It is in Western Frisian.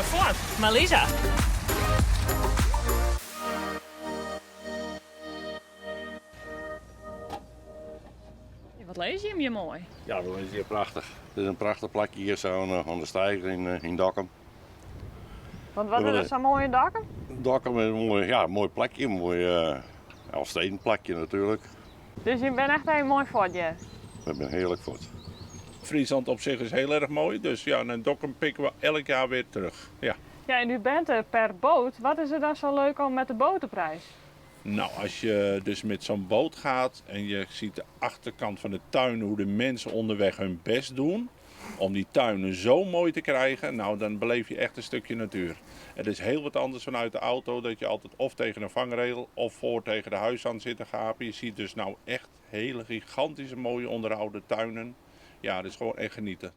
moai fuort. Marlisa. Wat lizze jim hjir moai. Ja, we lizze hjir prachtich. It is in prachtich plakje hjir sa oan de steiger yn Dokkum. Want wat is der sa moai yn Dokkum? Dokkum is in moai, ja, moai plakje, in moai Elfstedenplakje natuerlik. Dus jim binne echt even moai fuort hjir? We binne hearlik fuort. Friesland op sich is heel erg mooi, dus ja, en Dokkum pikken we elk jaar weer terug. Ja. Ja, en u bent er per boot. Wat is er dan zo leuk om met de boot op reis? Nou, als je dus met zo'n boot gaat en je ziet de achterkant van de tuin, hoe de mensen onderweg hun best doen om die tuinen zo mooi te krijgen, nou dan beleef je echt een stukje natuur. Het is heel wat anders vanuit de auto, dat je altijd of tegen een vangrail of voor tegen de huis aan zit te gapen. Je ziet dus nou echt hele gigantische mooie onderhouden tuinen. Ja, dat is gewoon echt genieten.